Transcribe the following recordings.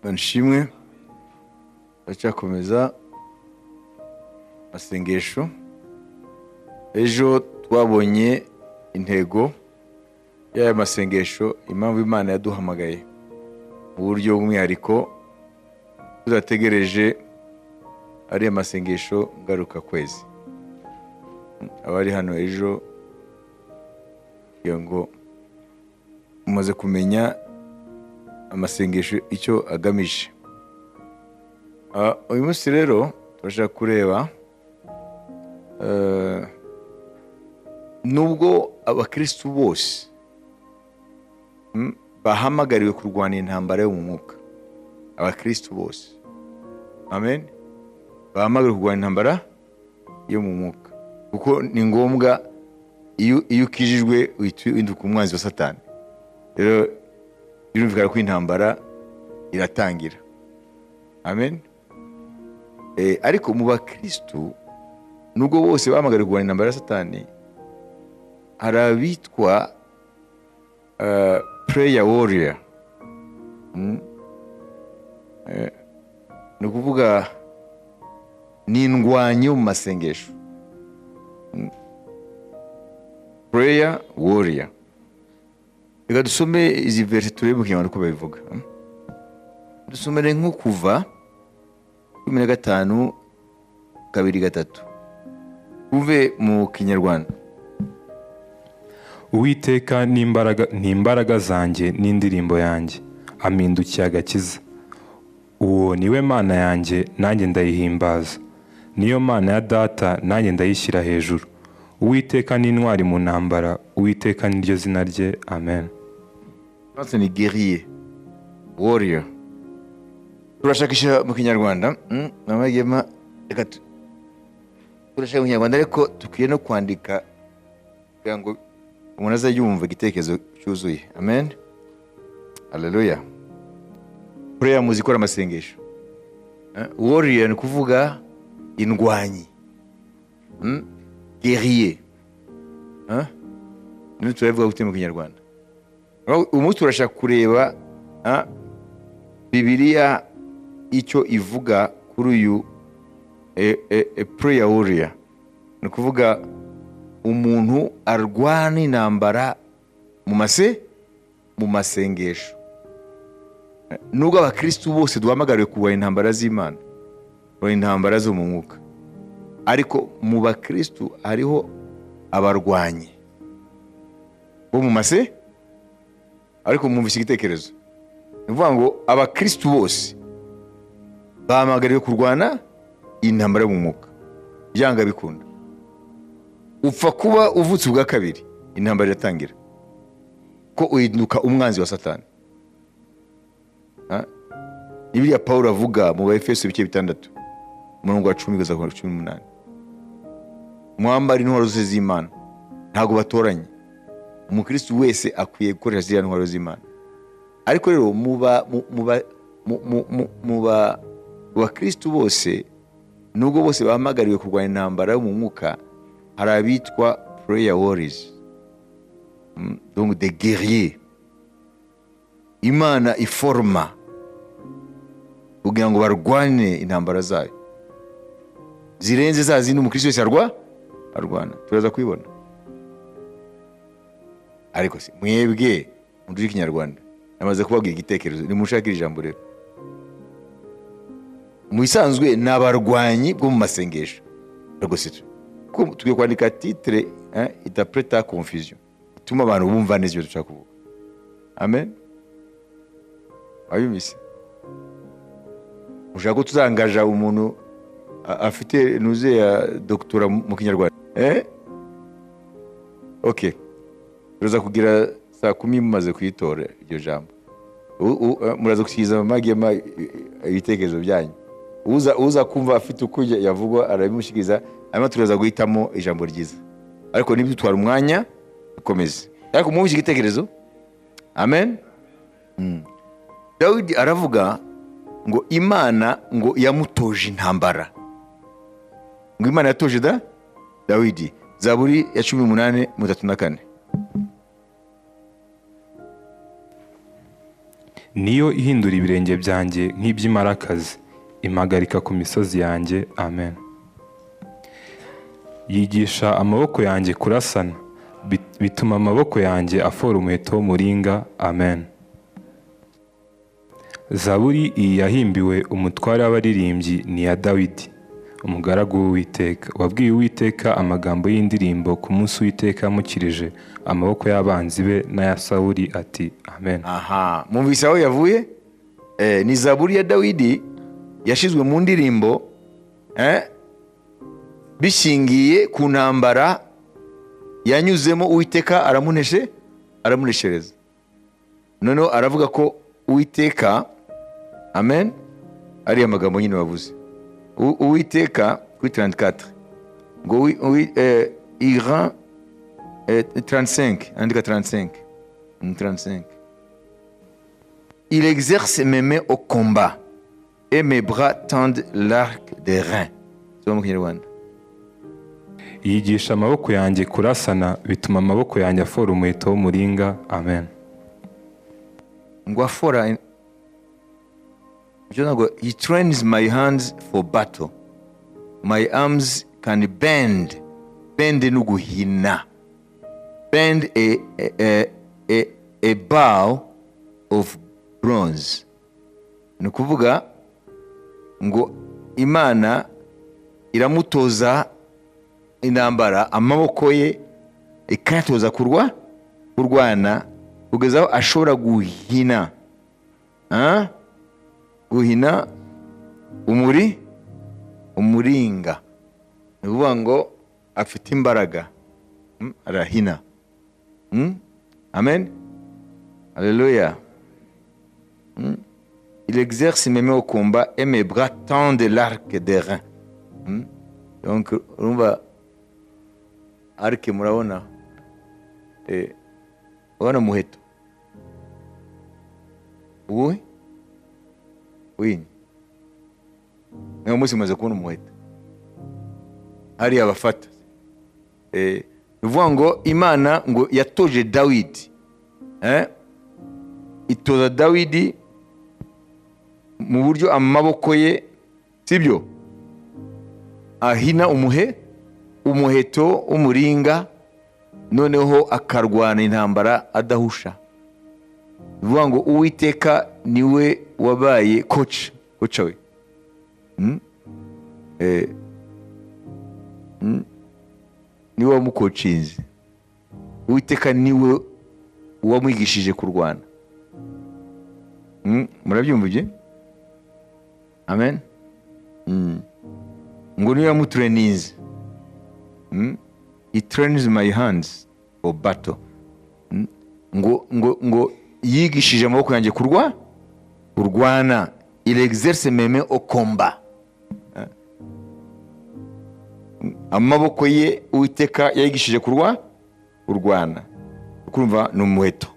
Banshimwe, turacyakomeza amasengesho. Ejo twabonye intego y'aya masengesho, impamvu Imana yaduhamagaye mu buryo bw'umwihariko tudategereje ariya masengesho ngaruka kwezi. Abari hano ejo, kugira ngo mumaze kumenya amasengesho icyo agamije. Uyu munsi rero turashaka kureba nubwo abakristu bose bahamagariwe kurwana intambara yo mu mwuka, abakristu bose, amen, bahamagariwe kurwana intambara yo mu mwuka, kuko ni ngombwa. Iyo ukijijwe uhita uhinduka umwanzi wa Satani. Rero birumvikana ko intambara iratangira, amen. Ariko mu bakristu, nubwo bose bahamagariwe kurwana intambara ya Satani, hari abitwa prayer warrior. Ni ukuvuga ni indwanyi yo mu masengesho. Prayer warrior. Reka dusome izi verse, turebe mu Kinyarwanda uko babivuga. Dusomere nko Kuva 15, 2, 3, uve mu Kinyarwanda. Uwiteka ni imbaraga, ni imbaraga zanjye n'indirimbo yanjye, ampindukiye agakiza. Uwo ni we Mana yanjye, nanjye ndayihimbaza, niyo Mana ya data, nanjye ndayishyira hejuru. Uwiteka ni intwari mu ntambara, Uwiteka niryo zina rye, amen. Franse ni guerrier, warrior. Turashakisha mu Kinyarwanda. Mama, reka turashaka mu Kinyarwanda, ariko dukwiye no kwandika kugira ngo umuntu aze yumva igitekerezo cyuzuye, amen, haleluya. Prayer, muzi ikora amasengesho. Warrior ni kuvuga indwanyi. Guerrier. None turabivuga gute mu Kinyarwanda? Uyu munsi turashaka kureba Bibiliya icyo ivuga kuri uyu prayer warrior, ni ukuvuga umuntu arwana intambara mu masengesho. Nubwo abakristu bose duhamagariwe kurwanya intambara z'Imana, kurwanya intambara zo mu mwuka, ariko mu bakristu hariho abarwanyi bo mu mase. Ariko mwumvise igitekerezo? Ni ukuvuga ngo abakristu bose bahamagariwe kurwana intambara yo mu mwuka, byanga bikunda. Upfa kuba uvutse ubwa kabiri, intambara iratangira, ko uhinduka umwanzi wa Satani. Ha? Ni biriya Pawulo avuga mu Baefeso ibice 6, umurongo wa 10 kugeza ku wa 18: mwambara intwaro zose z'Imana. Ntabwo batoranye, umukristu wese akwiye gukoresha ziriya ntwaro z'Imana. Ariko rero mu ba- mu- mu ba- mu- mu- mu- mu ba- mu bakristu bose, nubwo bose bahamagariwe kurwanya intambara yo mu mwuka, hari abitwa prayer warriors. Donc des guerriers Imana iforoma kugira ngo barwane intambara zayo zirenze za zindi umukristo wese arwana. Turaza kubibona. Ariko se mwebwe muduje Ikinyarwanda, namaze kubabwira igitekerezo, nimushakire ijambo. Rero mu bisanzwe ni abarwanyi bwo mu masengesho rwose. Kuko tukwiye kwandika titre idaprêta confusion, ituma abantu bumva neza ibyo dushaka kuvuga, amen. Wabyumvise? Ushaka ko tuzangaja umuntu afite nuze ya doctorat mu Kinyarwanda? Ok, turaza kugira saa 10 mumaze kuyitora iryo jambo. Muraza gushyikiriza Mama Gema ibitekerezo byanyu. Uza kumva afite uko yavugwa arabimushyikiriza, hanyuma turaza guhitamo ijambo ryiza. Ariko nibyo umwanya dukomeze. Ariko mwumvise igitekerezo, amen. Dawidi aravuga ngo Imana ngo yamutoje intambara, ngo Imana yatoje Dawidi. Zaburi ya 18, 34. Niyo ihindura ibirenge byanjye nk'iby'imparakazi, impagarika ku misozi yanjye. Amen. Yigisha amaboko yanjye kurasana, bituma amaboko yanjye afora umuheto w'umuringa. Amen. Zaburi iyi yahimbiwe umutware w'abaririmbyi, ni iya Dawidi, umugaragu w'Uwiteka, wabwiye Uwiteka amagambo y'indirimbo ku munsi Uwiteka yamukirije amaboko y'abanzi be n'aya Sawuli, ati: "Amen." Aha mwumvise aho yavuye. Ni Zaburi ya Dawidi yashyizwe mu ndirimbo, bishingiye ku ntambara yanyuzemo, Uwiteka aramuneshereza. Noneho aravuga ko Uwiteka, amen, ariya magambo nyine bavuze. Uwiteka kuri 34 ngo Iran, 35, andika 35. 35: "Il exerce mes mains au combat et mes bras tendent l'arc d'airain." Soma mu Kinyarwanda. Yigisha amaboko yanjye kurasana, bituma amaboko yanjye afora umuheto w'umuringa. Amen. Ngo afora icyo, ngo "He trains my hands for battle, my arms can bend." Bend ni uguhina. Bend a bow of bronze. Ni ukuvuga ngo Imana iramutoza intambara, amaboko ye ikayatoza kurwana kugeza aho ashobora guhina. Ah? Guhina umuringa, ni ukuvuga ngo afite imbaraga. Arahina. Amen, alléluia. "Il exerce mes mains au combat et mes bras tendent l'arc d'airain." Donc urumva arc, murabona, urabona muheto uwuhe wini? Niba munsi mumaze kubona umuheto hariya bafata, ni ukuvuga ngo Imana ngo yatoje Dawidi, itoza Dawidi mu buryo amaboko ye, sibyo, ahina umuheto w'umuringa, noneho akarwana intambara adahusha. Ni ukuvuga ngo Uwiteka niwe wabaye coach we. Niwe wamukocinze. Uwiteka niwe wamwigishije kurwana. Murabyumva ibyo? Amen. Ngo niwe yamutureninze. "He trains my hands for battle." Ngo yigishije amaboko yanjye kurwana. "Il exerce mes mains au combat." Amaboko ye Uwiteka yayigishije kurwana. Kurumva ni umuheto,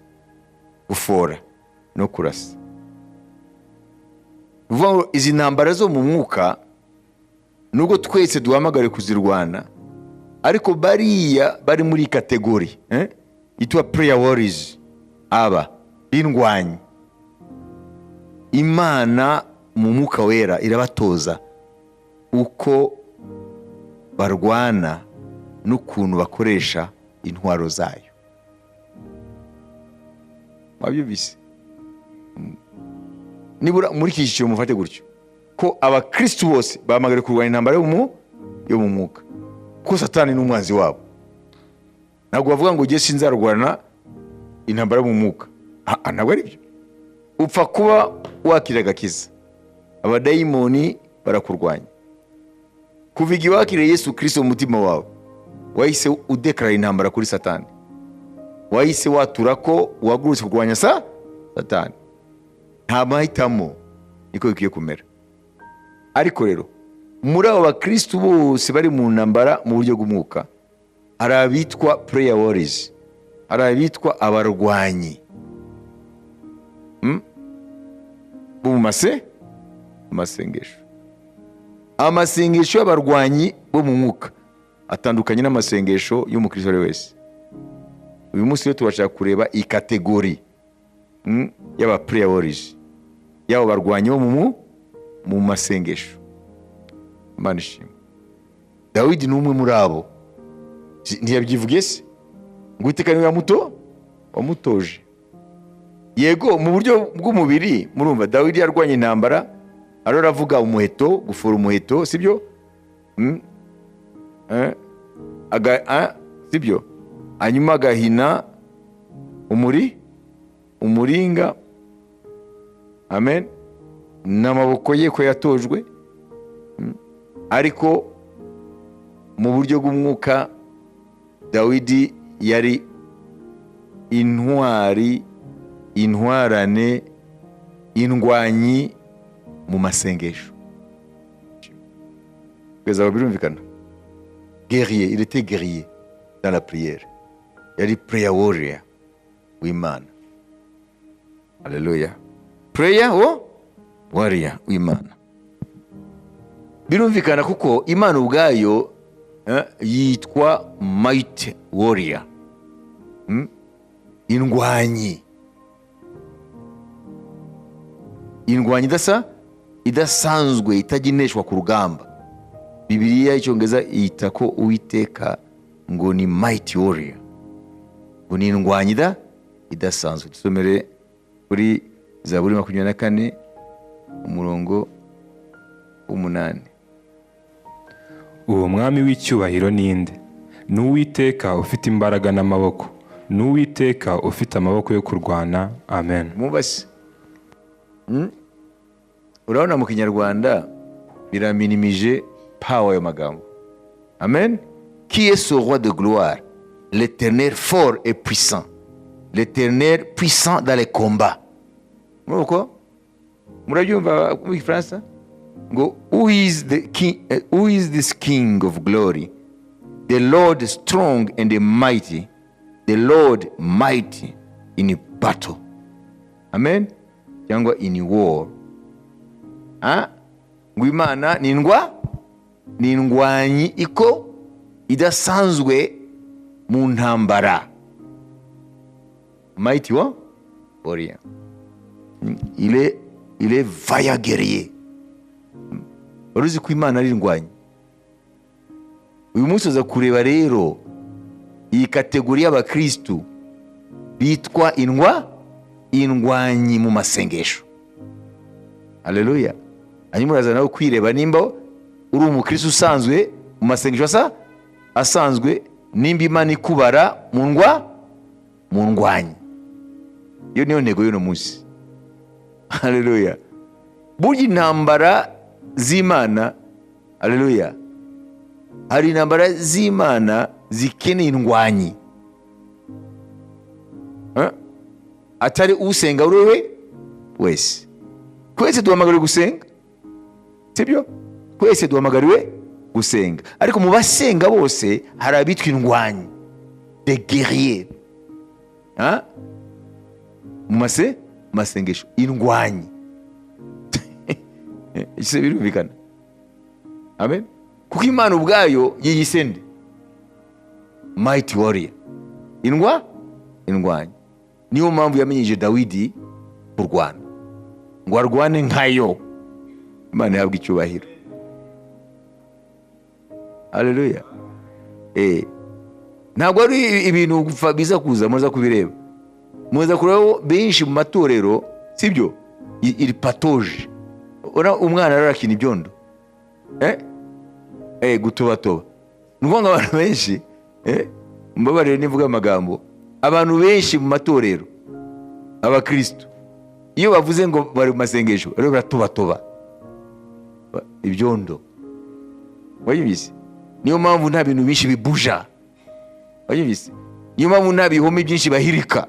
gufora no kurasa. Ni ukuvuga ngo izi ntambara zo mu mwuka, nubwo twese duhamagare kuzirwana, ariko bariya bari muri catégorie, yitwa prayer warriors, aba b'indwanyi, Imana mu Mwuka Wera irabatoza uko barwana n'ukuntu bakoresha intwaro zayo. Wabyumvise? Nibura muri iki cyiciro mufate gutyo ko abakristu bose bahamagariwe kurwanya intambara yo mu mwuka, kuko Satani ni umwanzi wabo. Ntabwo bavuga ngo ugiye sinzarwana intambara yo mu mwuka. Ah, ah, ntabwo ari byo. Upfa kuba wakira agakiza, abadayimoni barakurwanya. Kuva igihe wakiriye Yesu Kirisito mu mutima wawe, wahise udekarara intambara kuri Satani, wahise watura ko wahagurutse kurwanya Satani. Nta mahitamo, niko bikwiye kumera. Ariko rero muri abo bakirisitu bose bari mu ntambara mu buryo bw'umwuka, hari abitwa prayer warriors, hari abitwa abarwanyi bo mu masengesho. Amasengesho y'abarwanyi bo mu mwuka atandukanye n'amasengesho y'umukristo uwo ari we wese. Uyu munsi rero tubashaka kureba iyi catégorie y'aba prayer warriors. Y'abo barwanyi bo mu masengesho. Imana ishimwe. Dawidi ni umwe muri abo. Ntiyabyivuge se ngo Uwiteka niwe wamutoje? Yego, mu buryo bw'umubiri, murumva Dawidi yarwanye intambara, ariho aravuga umuheto, gufura umuheto, sibyo? Sibyo? Hanyuma agahina umuringa, amen, n'amaboko ye ko yatojwe. Ariko mu buryo bw'umwuka, Dawidi yari intwari, intwarane, indwanyi mu masengesho. Kugeza aho birumvikana. Guerrier, il était guerrier dans la prière. Yari prayer warrior w'Imana. Haleluya! Prayer warrior w'Imana. Birumvikana kuko Imana ubwayo yitwa mighty warrior. Indwanyi, indwanyi idasanzwe, itajya ineshwa ku rugamba. Bibiliya y'Icyongereza yita ko Uwiteka ngo ni mighty warrior, ngo ni indwanyi idasanzwe. Dusomere kuri Zaburi 24, umurongo w'8. Uwo mwami w'icyubahiro ni nde? Ni Uwiteka ufite imbaraga n'amaboko, ni Uwiteka ufite amaboko yo kurwana. Amen. Mwubase. Urabona mu Kinyarwanda biraminimije power ayo magambo. Amen. Qui est ce roi de gloire? L'Éternel fort et puissant, l'Éternel puissant dans les combats. Murumva, murabyumva mu Gifaransa ngo who is the king, who is this king of glory? The Lord strong and the mighty, the Lord mighty in battle. Amen, cyangwa in war. Ah? Ngo Imana ni indwanyi iko idasanzwe mu ntambara. Mighty warrior. Il est vaillant guerrier. Wari uzi ko Imana ari indwanyi? Uyu munsi uza kureba rero iyi catégorie y'abakristu bitwa indwanyi mu masengesho. Haleluya! Hanyuma uraza nawe kwireba nimba uri umukristu usanzwe mu masengesho asanzwe, nimba Imana ikubara mu ndwanyi. Iyo niyo ntego y'uno munsi. Haleluya! Burya intambara z'Imana, haleluya, hari intambara z'Imana zikeneye indwanyi. Eh? Atari usenga uri we wese. Twese duhamagariwe gusenga, sibyo? Twese duhamagariwe gusenga, ariko mu basenga bose hari abitwa indwanyi, des guerriers. Ah? Mu masengesho, indwanyi. Ese birumvikana? Amen. Kuko Imana ubwayo yiyise nde? Mighty warrior, indwanyi. Niyo mpamvu yamenyeje Dawidi kurwana, ngo arwane nkayo. Imana ihabwa icyubahiro. Haleluya! Ntabwo ari ibintu gupfa biza kuza. Muza kubireba, muza kureba benshi mu matorero, sibyo? Iri patoje. Umwana rero arakina ibyondo, gutobatoba. Ni ukuvuga ngo abantu benshi, mbabarire nivuga amagambo, abantu benshi mu matorero, abakristo, iyo bavuze ngo bari mu masengesho rero baratobatoba ibyondo. Wayumvise? Niyo mpamvu nta bintu byinshi bibuja. Wayumvise? Niyo mpamvu nta bihome byinshi bahirika,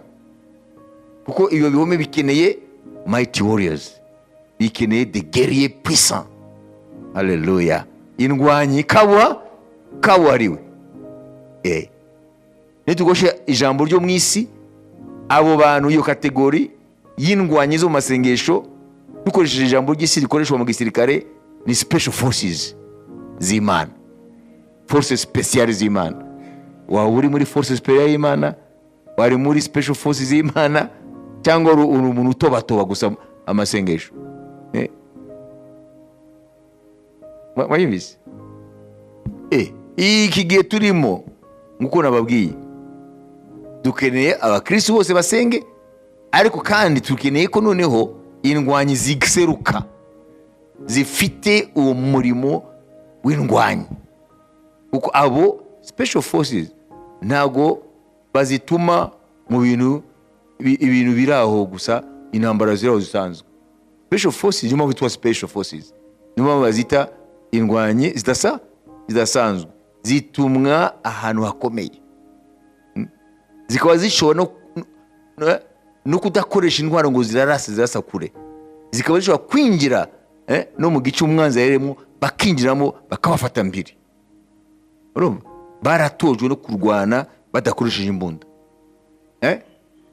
kuko ibyo bihome bikeneye mighty warriors, bikeneye the guerrier puissant. Haleluya! Indwanyi kabuhariwe. Nitugoshe ijambo ryo mu isi, abo bantu, iyo catégorie y'indwanyi zo mu masengesho, dukoresheje ijambo ry'isi rikoreshwa mu gisirikare, ni special forces z'Imana, forces spéciales z'Imana. Waba uri muri force spéciale y'Imana, wari muri special forces z'Imana, cyangwa uri umuntu utobatoba gusa amasengesho? Wabizi iki gihe turimo, nk'uko nababwiye, dukeneye abakristo bose basenge, ariko kandi dukeneye ko noneho indwanyi ziseruka zifite uwo murimo w'indwanyi, kuko abo special forces ntabwo bazituma mu bintu ibintu biri aho gusa, intambara ziri aho zisanzwe. Special forces, niyo mpamvu yitwa special forces, niyo mpamvu bazita indwanyi zidasa, zidasanzwe, zitumwa ahantu hakomeye. Zikaba zishobora no kudakoresha intwaro ngo zirarasa, zirasa kure, zikaba zishobora kwinjira no mu gice umwanzi yarimo, bakinjiramo bakabafata mbiri. Urumva baratojwe no kurwana badakoresheje imbunda,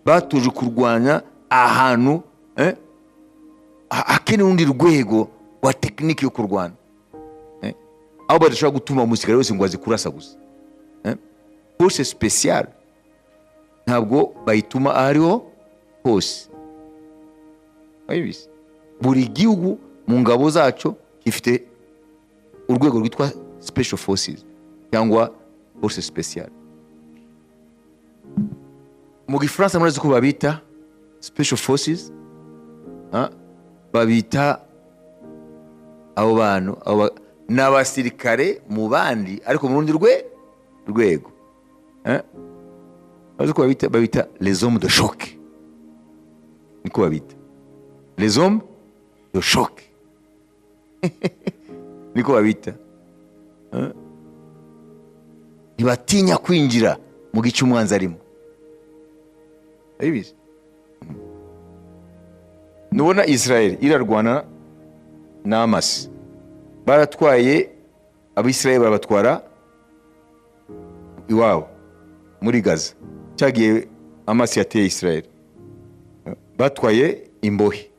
batojwe kurwanya ahantu hakenewe urundi rwego rwa tekiniki yo kurwana, aho badashobora gutuma umusirikare wese ngo azi kurasa gusa. Force spéciale ntabwo bayituma aho ariho hose. Wabizi, buri gihugu mu ngabo zacyo gifite urwego rwitwa special forces cyangwa force spéciale. Mu Gifaransa murazi ko babita special forces, babita abo bantu ni abasirikare mu bandi, ariko mu rundi rwego. Bazi ko babita les hommes de choc, niko babita, les hommes de choc niko babita. Ntibatinya kwinjira mu gice umwanzi arimo. Urabizi, nubona Israel irarwana na Hamas, baratwaye Abisirayeli, barabatwara iwabo muri Gaza. Cyagiye Hamas yateye Israel, batwaye imbohe,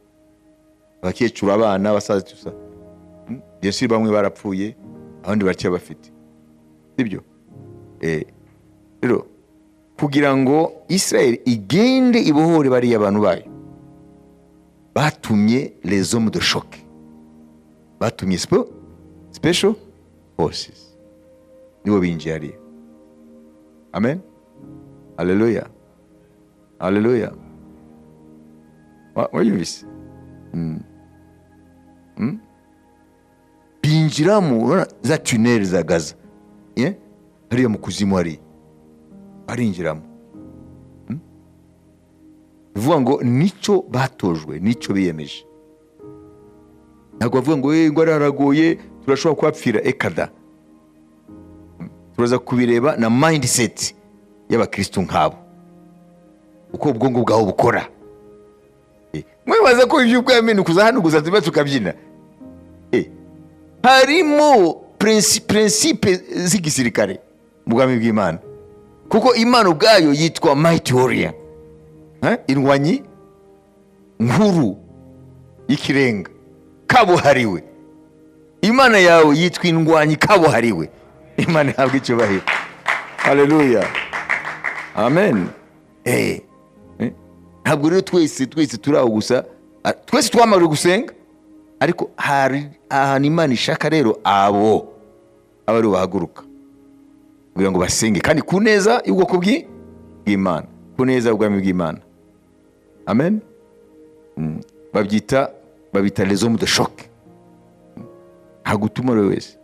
abakecuru, abana, abasaza, tusa. Bien sûr bamwe barapfuye, abandi baracyabafite, sibyo? Rero kugira ngo Israel igende ibohore bariya bantu bayo, batumye les hommes de choc, batumye special forces, nibo binjiye hariya. Amen, haleluya, haleluya. Wayumvise? Binjiramo, urabona za tunnel za Gaza, yeah? Hariya mu kuzimu hariya barinjiramo. Bivuga ngo nicyo batojwe, nicyo biyemeje. Ntabwo bavuga ngo ngo haragoye, turashobora kuhapfira, ekada. Turaza kubireba na mindset y'abakristo nk'abo, uko ubwonko bwabo bukora. Mwibaza ko iby'ubwami ni ukuza hano gusa tuba tukabyina. Harimo principe z'igisirikare mu bwami bw'Imana, kuko Imana ubwayo yitwa mighty warrior. Indwanyi nkuru y'ikirenga kabuhariwe. Imana yawe yitwa indwanyi kabuhariwe. Imana ihabwa icyubahiro, haleluya, amen. Ntabwo rero twese turi aho gusa. Twese twamariwe gusenga, ariko hari ahantu Imana ishaka rero abo aba aribo bahaguruka kugira ngo basenge, kandi ku neza y'ubwoko bw'Imana, ku neza y'ubwami bw'Imana. Amen. Babita les hommes de choc. Ntabwo utuma uwo wese.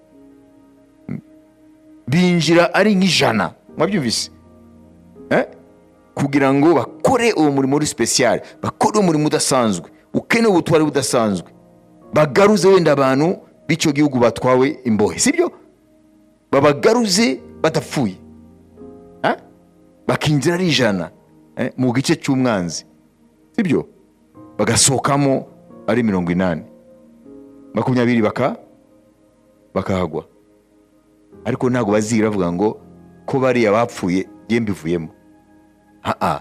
Binjira ari nk'ijana, mwabyumvise? Kugira ngo bakore uwo murimo uri spécial, bakore umurimo udasanzwe ukeneye ubutwari budasanzwe, bagaruze wenda abantu b'icyo gihugu batwawe imbohe, sibyo? Babagaruze badapfuye. Bakinjira ari 100 mu gice cy'umwanzi, sibyo? Bagasohokamo ari 80, 20 bakahagwa, ariko ntabwo bazigira bavuga ngo ko bariya bapfuye njye mbivuyemo. Aa,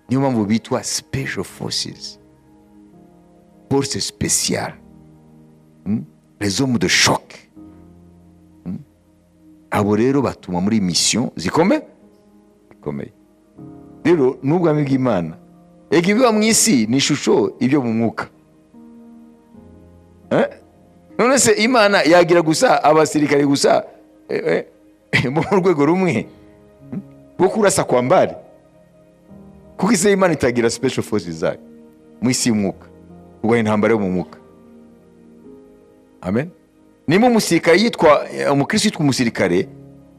niyo mpamvu bitwa special forces, force spéciale. Les hommes de choc. Abo rero batuma muri mission zikomeye zikomeye. Rero n'ubwami bw'Imana, ega ibiba mu isi ni ishusho ibyo mu mwuka. None se Imana yagira gusa abasirikare gusa bo mu rwego rumwe rwo kurasa kwa mbari? Kuko isi Imana itagira special forces zayo mu isi y'umwuka kurwanya intambara yo mu mwuka? Amen. Nimba umusirikare yitwa umukristo, yitwa umusirikare, ni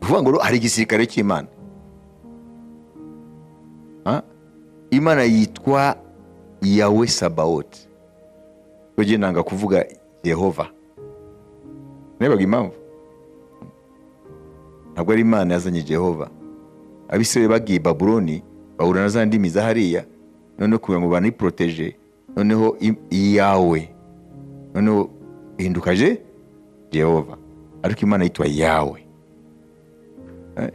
ukuvuga ngo hari igisirikare cy'Imana. Ah? Imana yitwa Yawe Sabaot. Ujye nanga kuvuga Yehova, nebaga impamvu ntabwo ari Imana yazanye Jehova. Abisirayeli bagiye i Babuloni, bahura na za ndimi za hariya, noneho kugira ngo baniporoteje, noneho iyawe noneho ihindukaje Jehova, ariko Imana yitwa Yawe.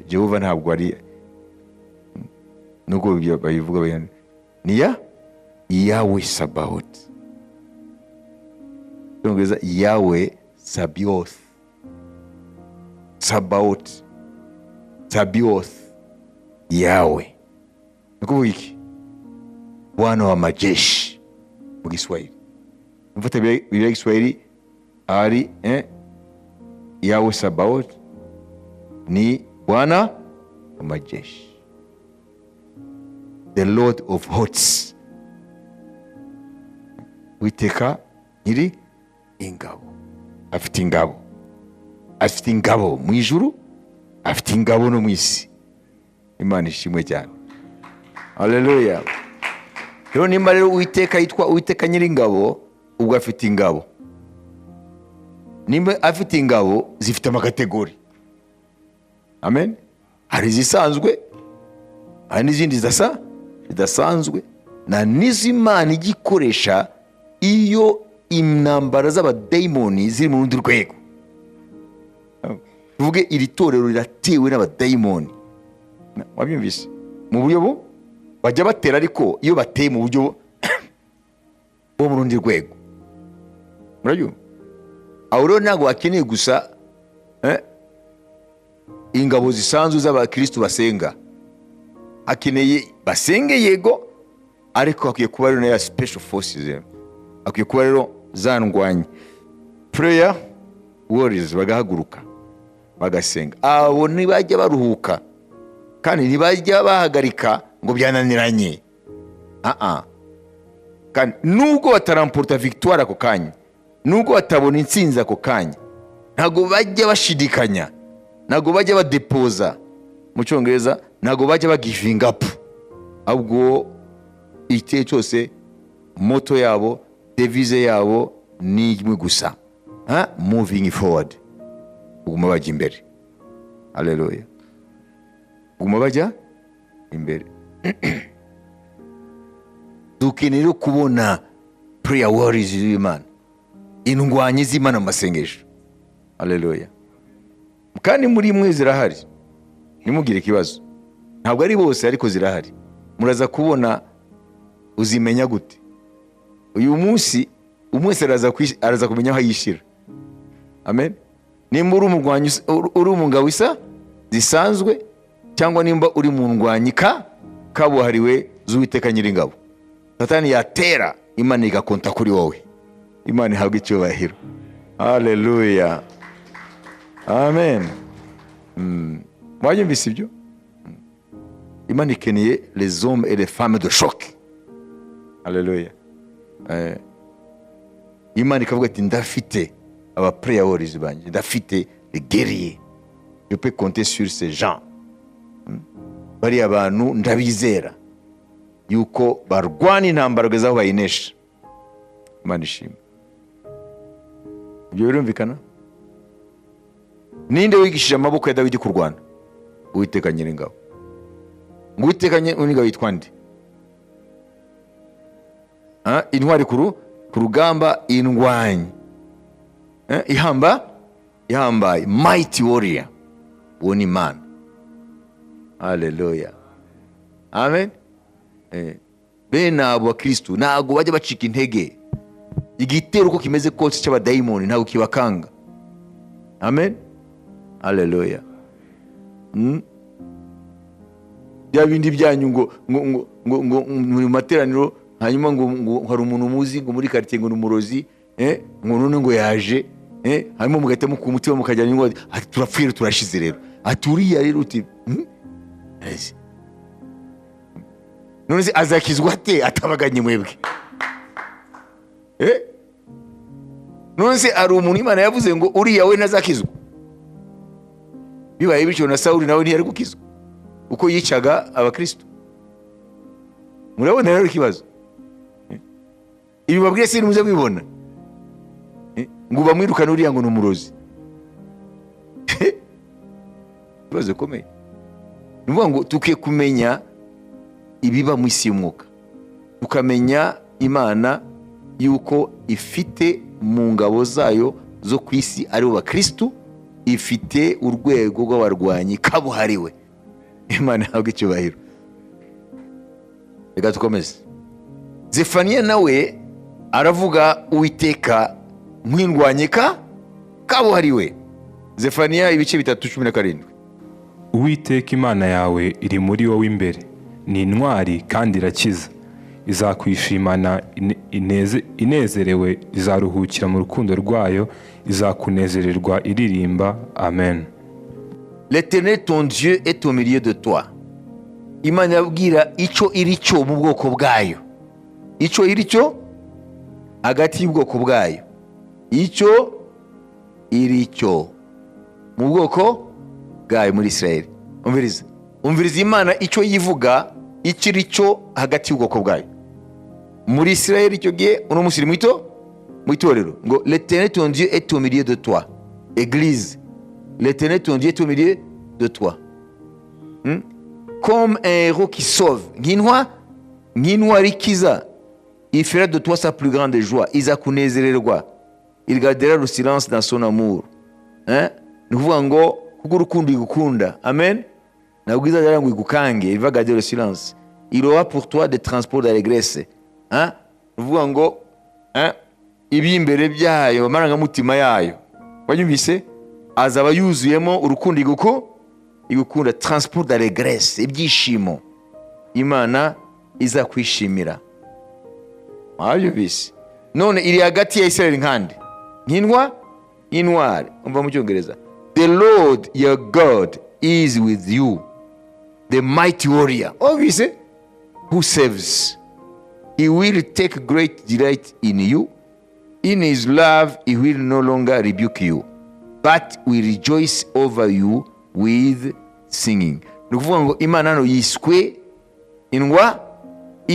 Jehova ntabwo ari nubwo ibyo babivuga ni ya Yawe Sabaot. Cyongereza Yawe Sabioth, Sabaot, Sabioth, Yawe ni kuvuga iki? Bwana wa majeshi mu Giswahili. Mfata Biblia ya Kiswahili ari Yawe Sabaot ni Bwana wa majeshi, the Lord of hosts, Witeka nyiri ingabo. Afite ingabo, afite ingabo mu ijuru, afite ingabo no mu isi. Imana ishimwe cyane, haleluya. Rero nimba rero Uwiteka yitwa Uwiteka nyiringabo, ubwo afite ingabo. Nimba afite ingabo, zifite amacategory. Amen. Hari izisanzwe, hari n'izindi zidasa zidasanzwe, na n'iz'Imana ijya ikoresha iyo intambara z'abadayimoni ziri mu rundi rwego. Tuvuge iri torero riratewe n'abadayimoni, wabyumvise? Mu buryo bu bajya batera, ariko iyo bateye mu buryo bwo mu rundi rwego, murabyumva? Aho rero ntabwo hakeneye gusa ingabo zisanzwe z'abakirisitu basenga. Hakeneye basenge, yego, ariko hakwiye kuba rero na ya special forces, hakwiye kuba rero za ndwanyi, prayer warriors, bagahaguruka bagasenga. Abo ntibajya baruhuka kandi ntibajya bahagarika ngo byananiranye. Ah, kandi nubwo bataramporta victoire ako kanya, nubwo batabona intsinzi ako kanya, ntabwo bajya bashidikanya, ntabwo bajya badepoza, mu Cyongereza ntabwo bajya bagivinga up. Ahubwo igihe cyose motto yabo, devise yabo ni imwe gusa: ha? Moving forward, kuguma bajya imbere. Haleluya, kuguma bajya imbere. Dukeneye rero kubona prayer warriors z'Imana, indwanyi z'Imana mu masengesho. Haleluya. Kandi muri mwe zirahari, ntimugire ikibazo. Ntabwo ari bose, ariko zirahari. Muraza kubona. Uzimenya gute? Uyu munsi umwe wese araza kumenya aho yishyira. Amen. Nimba uri umurwanyi uri umugabo isa zisanzwe, cyangwa nimba uri mu ndwanyi kabuhariwe z'Uwiteka nyiringabo, Satani yatera, Imana igakonta kuri wowe. Imana ihabwa icyubahiro, haleluya, amen. Mwanyumvise ibyo? Imana ikeneye les hommes et les femmes de choc. Haleluya. Imana ikavuga ati: "Ndafite aba prayer warriors banjye, ndafite les guerriers, je peux compter sur ces gens." Bariya bantu ndabizera yuko barwana intambara kugeza aho bayinesha. Imana ishimwe. Ibyo birumvikana? Ninde wigishije amaboko ya Dawidi kurwana? Uwiteka nyiringabo. Ngo Uwiteka nyiringabo yitwa nde? Ah, intwari ku rugamba, indwanyi ihambaye, mighty warrior, uwo ni Imana. Haleluya, amen. Bene abo bakristu ntabwo bajya bacika intege. Igitero uko kimeze kose cy'abadayimoni ntabwo kibakanga. Amen, haleluya. Bya bindi byanyu ngo muri mu materaniro, hanyuma ngo hari umuntu muzi ngo muri karitsiye ngo ni umurozi, ngo none ngo yaje. Hanyuma mugahita mukura umutima, mukajyana ingwa, ati: "Turapfuye, turashize rero." Ati: "Uriya rero," uti: Ese. None se azakizwa ate atabaganye mwebwe? Eh? None se hari umuntu Imana yavuze ngo uriya we ntazakizwa? Bibaye bityo, na Sawuli nawe ntiyari gukizwa uko yicaga abakristo. Murabona rero ikibazo? Eh? Ibi babwiye se nimuze mwibona? Eh? Ngo bamwirukane, uriya ngo ni umurozi. Ikibazo gikomeye ni ukuvuga ngo tukwiye kumenya ibiba mu isi y'umwuka, tukamenya Imana yuko ifite mu ngabo zayo zo ku isi, aribo bakristu, ifite urwego rw'abarwanyi kabuhariwe. Imana ihabwa icyubahiro. Reka dukomeze. Zefaniya nawe aravuga Uwiteka nk'indwanyi kabuhariwe. Zefaniya ibice 3, 17. Uwiteka Imana yawe iri muri wowe imbere, ni intwari kandi irakiza. Izakwishimana inezerewe, izaruhukira mu rukundo rwayo, izakunezererwa iririmba. Amen. L'Éternel ton Dieu est au milieu de toi. Imana irabwira icyo iri cyo mu bwoko bwayo, icyo iri cyo hagati y'ubwoko bwayo, icyo iri cyo mu bwoko bwayo muri Israel. Umviriza, umviriza Imana icyo yivuga, icyo iri cyo hagati y'ubwoko bwayo muri Israel icyo gihe, uno munsi iri mu itorero. Ngo: "L'Éternel ton Dieu est au milieu de toi." Église, l'Éternel ton Dieu est au milieu de toi. Comme un héros qui sauve, nk'intwari ikiza. Il fera de toi sa plus grande joie, izakunezererwa. Il gardera le silence dans son amour. Hein? Ni ukuvuga ngo kubw'urukundo igukunda, amen, ntabwo izajya ngo igukange. Il va garder le silence, il aura pour toi des transports d'allégresse. Hein? Ni ukuvuga ngo, hein, iby'imbere byayo, amarangamutima yayo, wanyumvise, azaba yuzuyemo urukundo igukunda, transport d'allégresse, ibyishimo. Imana izakwishimira. Wabyumvise? None iri hagati ya Israel nkandi nk'intwari. Umva mu Cyongereza: "The Lord your God is with you, the mighty warrior." Wumvise? "Who saves. He will take great delight in you. In his love he will no longer rebuke you, but will rejoice over you with singing." Ni ukuvuga ngo Imana hano yiswe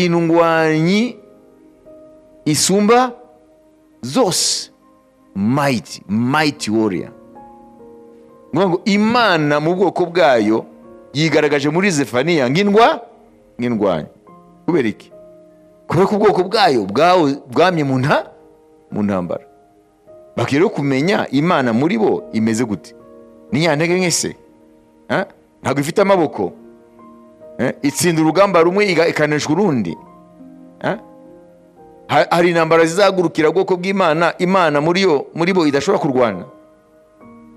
indwanyi isumba zose, mighty warrior. Ni ukuvuga ngo Imana mu bwoko bwayo yigaragaje muri Zefaniya nk'indwanyi. Kubera iki? Kubera ko ubwoko bwayo bwamye mu ntambara. Bakwiye rero kumenya Imana muri bo imeze gute. Ni nyantege nke se? Eh? Ntabwo ifite amaboko? Eh? Itsinda urugamba rumwe, ikaneshwa urundi. Eh? Hari intambara zizagurukira ubwoko bw'Imana, Imana muri bo idashobora kurwana.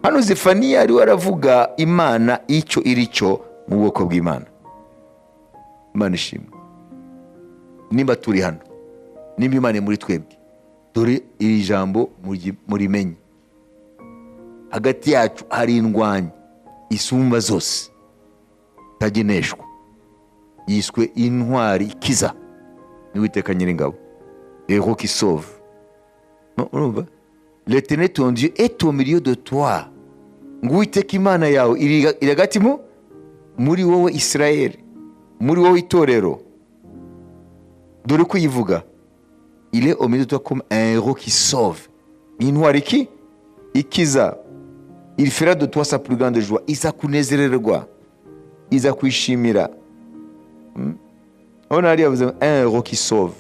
Hano Zefaniya ariwe aravuga Imana icyo iri cyo mu bwoko bw'Imana. Imana ishimwe. Nimba turi hano, nimba Imana iri muri twebwe, dore iri jambo murimenye: hagati yacu hari indwanyi isumba zose, itageneshwa, yiswe intwari ikiza, n'Uwiteka Nyiringabo, héros qui sauve. No, urumva? "L'Éternel ton Dieu est au milieu de toi." Ngo Uwiteka Imana yawe iri hagati muri wowe Israel, muri wowe itorero. Dore uko iyivuga: "Il est au milieu de toi comme un héros qui sauve." Intwari iki ikiza. "Il fera de toi sa plus grande joie." Izakunezererwa, izakwishimira. Urabona hariya yavuze ngo un héros qui sauve.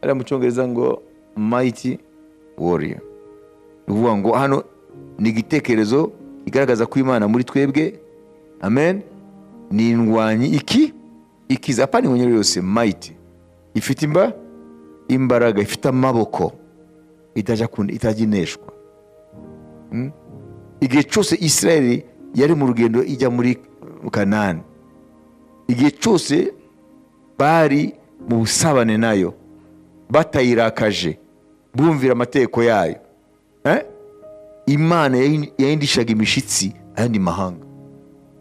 Hariya mu Cyongereza ngo mighty warrior. Ni ukuvuga ngo hano ni igitekerezo kigaragaza ko Imana muri twebwe, amen, ni indwanyi ikiza. Apana inkonyero yose, mighty, ifite imbaraga, ifite amaboko, itajya ineshwa. Igihe cyose Israel yari mu rugendo ijya muri Kanani, igihe cyose bari mu busabane nayo, batayirakaje, bumvira amategeko yayo. Eh? Imana yahindishaga imishitsi ayandi mahanga.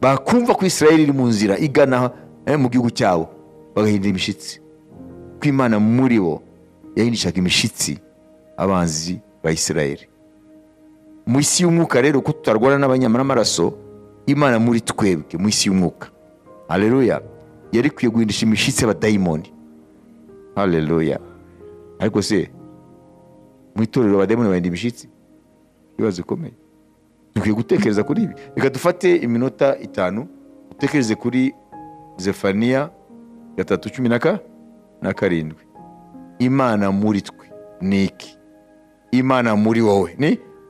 Bakumva ko Israel iri mu nzira igana mu gihugu cyabo, bagahindura imishitsi, ko Imana muri bo yahindishaga imishitsi abanzi ba Israel. Mu isi y'umwuka rero, ko tutarwana n'abanyama n'amaraso, Imana muri twebwe mu isi y'umwuka, haleluya, yari ikwiye guhindisha imishitsi y'abadayimoni. Haleluya! Ariko se mu itorero abadayimoni bahinda imishitsi? Ibibazo bikomeye. Dukwiye gutekereza kuri ibi. Reka dufate iminota 5 dutekereze kuri Zefaniya 3:17. Imana muri twe ni iki? Imana muri wowe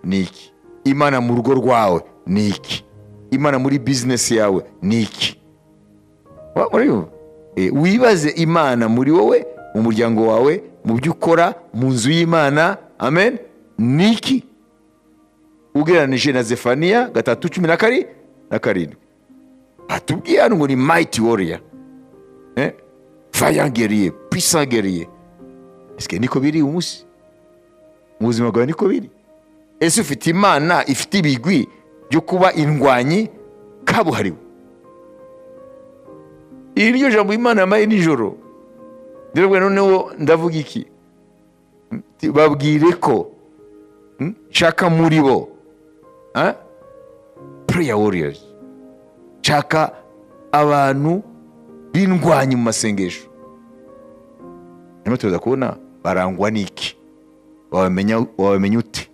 ni iki? Imana mu rugo rwawe ni iki? Imana muri bizinesi yawe ni iki? Murabibona? Wibaze Imana muri wowe, mu muryango wawe, mu byo ukora, mu nzu y'Imana, amen, ni iki ugereranije na Zefaniya 3:17? Atubwiye hano ngo ni mighty warrior, vaillant guerrier, puissant guerrier. Est-ce niko biri umunsi mu buzima bwawe? Niko biri? Ese ufite Imana ifite ibigwi byo kuba indwanyi kabuhariwe? Iri ryo jambo Imana yamaye nijoro. Ndababwira, noneho ndavuga iki? Babwire ko nshaka muri bo prayer warriors, nshaka abantu b'indwanyi mu masengesho. Nyuma tuza kubona barangwa n'iki, wabamenya ute,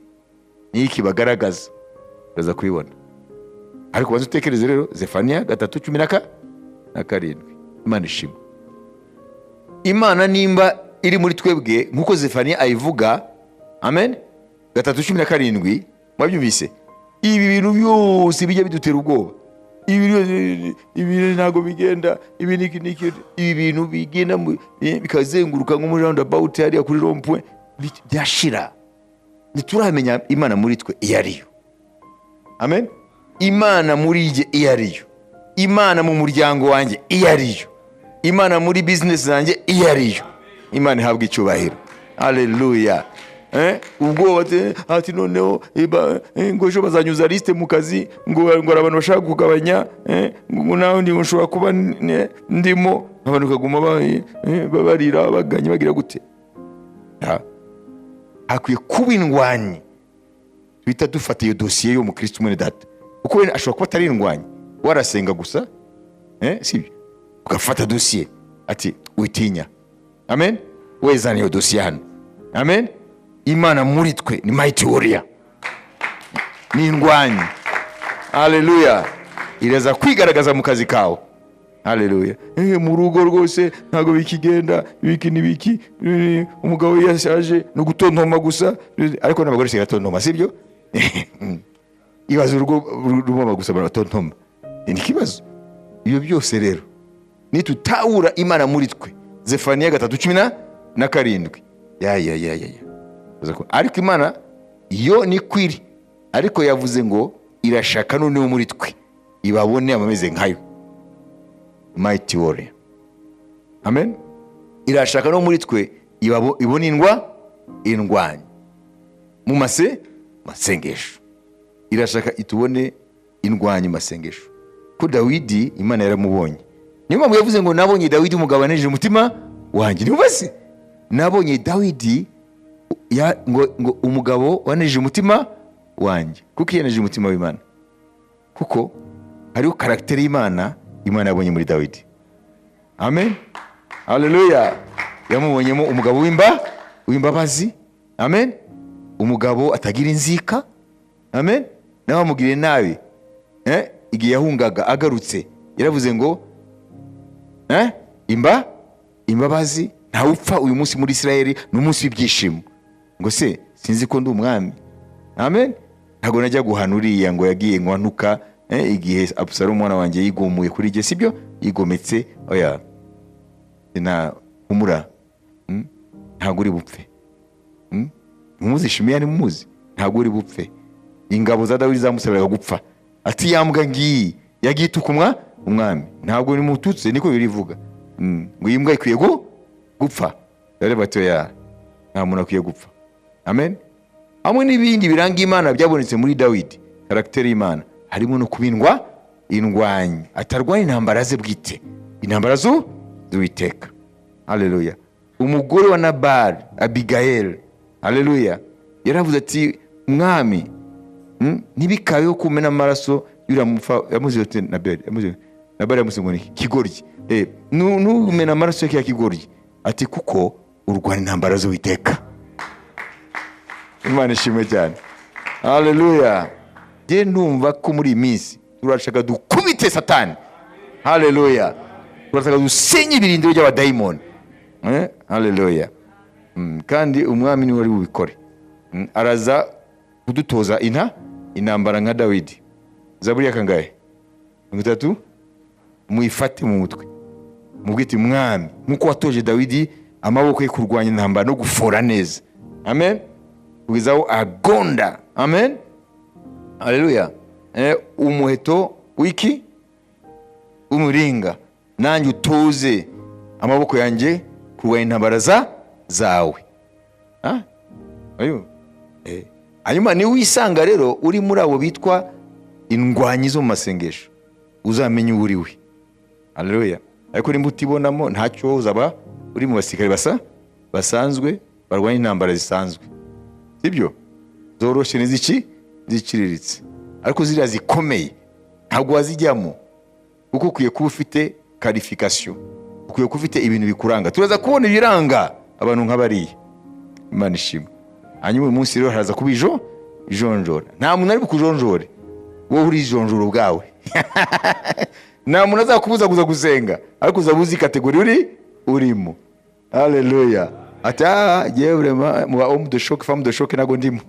n'iki bagaragaza, uraza kubibona. Ariko banza utekereze rero Zefaniya 3:17. Imana ishimwe. Imana nimba iri muri twebwe nk'uko Zefaniya ayivuga, amen, 3:17, mwabyumvise? Ibi bintu byose bijya bidutera ubwoba, ibi bintu ntabwo bigenda, ibi niki niki, ibi bintu bigenda bikazenguruka nko muri roundabout hariya kuri rond-point, byashira. Ntituramenya Imana muri twe iyo ariyo. Amen. Imana muri jye iyo ariyo, Imana mu muryango wanjye iyo ariyo, Imana muri bizinesi zanjye iyo ariyo. Imana ihabwa icyubahiro. Haleluya! Ubwoba ati noneho ngo ejo bazanyuza liste mu kazi, ngo hari abantu bashaka kugabanya, ngo nawe ndi nshobora kuba ndimo. Abantu bakaguma barira, baganya, bagira gute? Hakwiye kuba indwanyi. Duhita dufata iyo dosiye y'umukristo mwene data, kuko wenda ashobora kuba atari indwanyi, warasenga gusa, sibyo? Ugafata dosiye ati: "Witinya." Amen. Wezana iyo dosiye hano. Amen. Imana muri twe ni mighty warrior, ni indwanyi. Haleluya! Iraza kwigaragaza mu kazi kawe. Haleluya! Mu rugo rwose ntabwo bikigenda, ibiki n'ibiki, umugabo yashaje ni ugutontoma gusa. Ariko n'abagore sigaye batontoma, sibyo? Ibaze urugo rurimo gusa baratontoma, ni ikibazo. Ibyo byose rero nitutahura Imana muri twe, Zefaniya 3:17, ya ya ya ya ya. Ariko Imana yo ni kwiri, ariko yavuze ngo irashaka noneho muri twe ibabone abameze nkayo, mighty warrior. Amen. Irashaka no muri twe ibone indwanyi mu masengesho. Irashaka itubone indwanyi mu masengesho, ko Dawidi Imana yaramubonye. Niyo mpamvu yavuze ngo: "Nabonye Dawidi, umugabo anejeje umutima wanjye." Niba se nabonye Dawidi ngo umugabo wanejeje umutima wanjye, kuko yanejeje umutima w'Imana, kuko hariho caractère y'Imana Imana yabonye muri Dawidi. Amen, haleluya! Yamubonyemo umugabo w'imbabazi. Amen. Umugabo atagira inzika. Amen. Nawe amugiriye nabi, igihe yahungaga agarutse, yaravuze ngo imbabazi, ntawupfa uyu munsi muri Israheli, ni umunsi w'ibyishimo. Ngo se sinzi ko ndi umwami? Amen. Ntabwo najya guhana uriya ngo yagiye ngo antuka, igihe Abusalomu umwana wanjye yigumuye kuri jye, sibyo? Yigometse. Oya, na humura. Ntabwo uri bupfe. Mumuzi Shimeya? Mumuzi? Ntabwo uri bupfe. Ingabo za Dawidi zamusabiraga gupfa, ati: "Yambwa ngiyi yagiye ituka umwami." Ntabwo nimututse, niko birivuga. Ngo iyi mbwa ikwiye gupfa. Rero bati: "Oya, nta muntu akwiye gupfa." Amen. Hamwe n'ibindi biranga Imana byabonetse muri Dawidi, caractère y'Imana, harimo no kuba indwanyi, atarwanya intambara ze bwite, intambara z'Uwiteka. Haleluya. Umugore wa Nabali, Abigayeli, haleluya, yaravuze ati: "Mwami, ntibikabeho kumena amaraso y'uriya mupfa." Yamuze ati Nabali, yamuze Nabali, yamuze ngo ni kigoryi. Numena amaraso ya kigoryi, ati kuko urwana intambara z'Uwiteka. Imana ishimwe cyane. Haleluya. Njye ndumva ko muri iyi minsi turashaka dukubite Satani. Haleluya. Turashaka dusenye ibirindiro by'abadayimoni. Haleluya. Kandi umwami niwe wari bubikore. Araza kudutoza intambara nka Dawidi. Zaburi ya kangahe? 30. Muyifate mu mutwe, mubwite: "Mwami, nk'uko watoje Dawidi amaboko ye kurwanya intambara no gufora neza." Amen. Kugeza aho agonda. Amen. Haleluya. Umuheto w'iki w'umuringa, nanjye utoze amaboko yanjye kurwanya intambara zawe. Ah? Ayo. Hanyuma niba wisanga rero uri muri abo bitwa indwanyi zo mu masengesho, uzamenye uwo uri we. Haleluya. Ariko nimba utibonamo, ntacyo, uzaba uri mu basirikare basanzwe barwanya intambara zisanzwe, sibyo, zoroshye n'iziki ziciriritse. Ariko ziriya zikomeye ntabwo wazijyamo, kuko ukwiye kuba ufite qualification, ukwiye kuba ufite ibintu bikuranga. Turaza kubona ibiranga abantu nka bariya. Imana ishimwe. Hanyuma uyu munsi rero haraza kuba ijonjora. Nta muntu ari bukujonjore, wowe urijonjora ubwawe. Nta muntu azakubuza kuza gusenga, ariko uzaba uzi catégorie urimo. Haleluya. Ati: "Ah, yewe, vraiment, mu ba homme de choc, femme de choc, ntabwo ndimo."